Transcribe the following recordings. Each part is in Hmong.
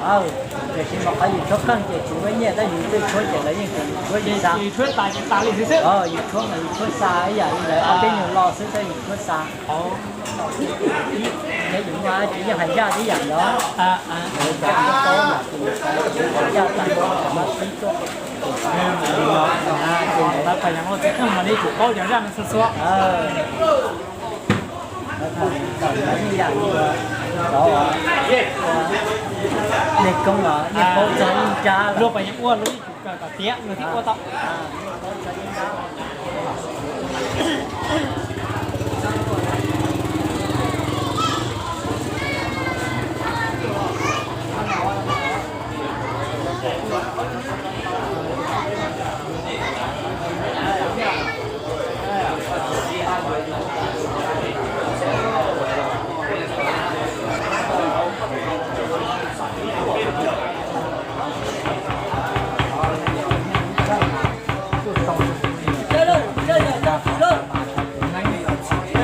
Tiam sis mas qhov yus tshuab qeej ces tsis muaj nyiaj, tab yus twb tshuab ces lawv yeej tias yus tshuab ib xab. Yus tshuab tas ces tas li xwb xwb. Yus tshuab mas yus tshuab xa ib yam li lawv ob peb nyuag lo xwb, tab yus tshuab xa. Thiab yus muaj dab tsi yeej hais zaj tib yam ntawd. Lawv cov tub tau mas yus hais zaj tas mas tib tuaj. Ces lawv pas yam ua txiv qeej mas nej tsum paub cov zaj no xua xua. Ib yam li cov neeg koob los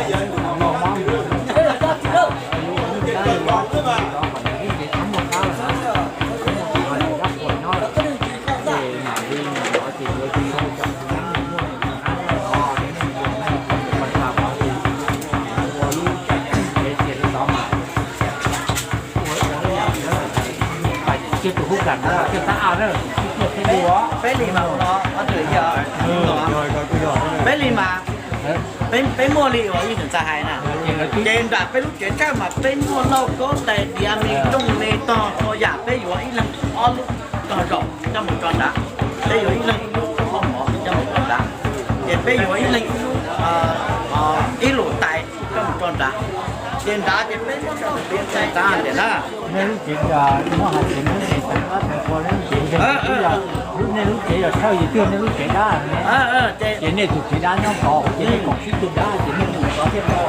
yeej paub txog ib nrab, luag pas yam ua luag yeej tsum kawm kom tiav luag thiaj ua tau. Peb li mas, peb li mas, peb muaj li uas ib tug txawj hais na, ces nram peb lub tsev tshaj mas peb muaj lauj kaub tais diav me rooj me tog txhua yam, peb yuav ib leeg ob lub tog zaum coj mus tso nrad, peb yuav ib leeg ib lub mov coj mus tso nrad, ces peb yuav ib leeg ib lub, ib lub tais coj mus tso nrad, ces nrad ces peb muab tau peb tais nrad tias na. Nej lub tsev muab hais tias nej lub tsev, nej lub tsev yog thawj yus twg nej lub tsev dab ne, ces nej tus tsev dab nyob tod ces nej koom sib tug dab ces nej tus tod thiaj tau.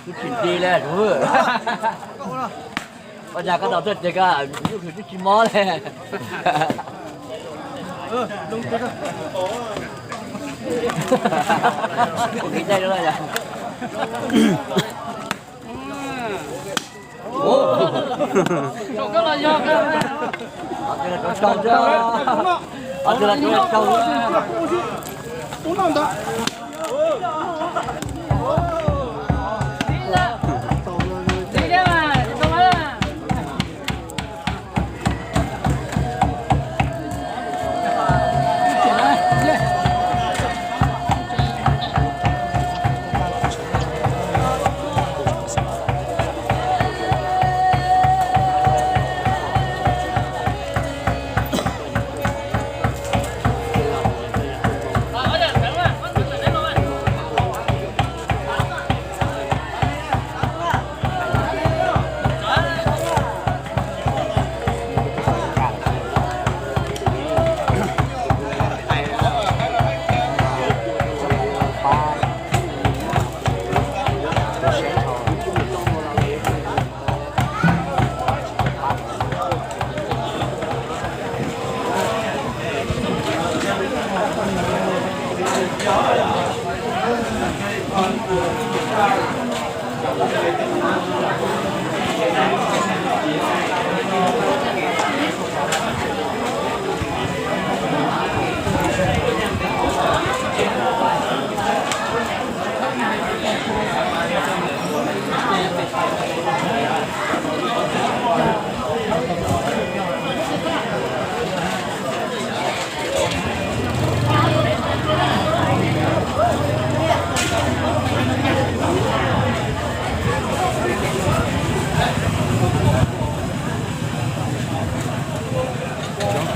Twb tsis nti li. Ua cas koj tau tuaj ces koj yuj khwv twb tsis mob li. Ua kev cai lawm yog.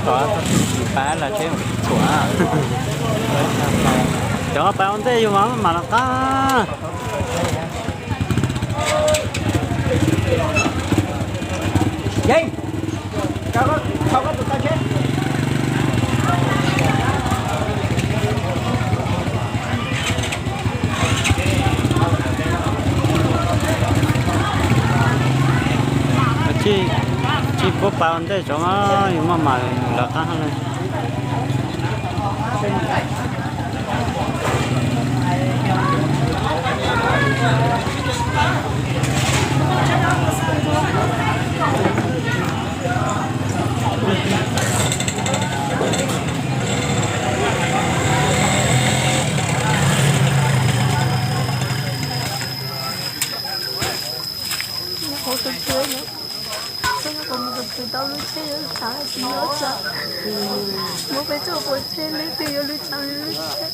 Cov tod tsis pab los tsheb mus tsis txhuam. Cov pab ua ntej yus mas mam los qab. Tsis, tsis pub pab ua ntej tso, yus maj mam lawv qab le. Tus twg, tus twg tau lub tsheb yuav xav hais tias yuav txawm muab peb txoj pov tseg, leej twg yuav lub tau lub tsheb.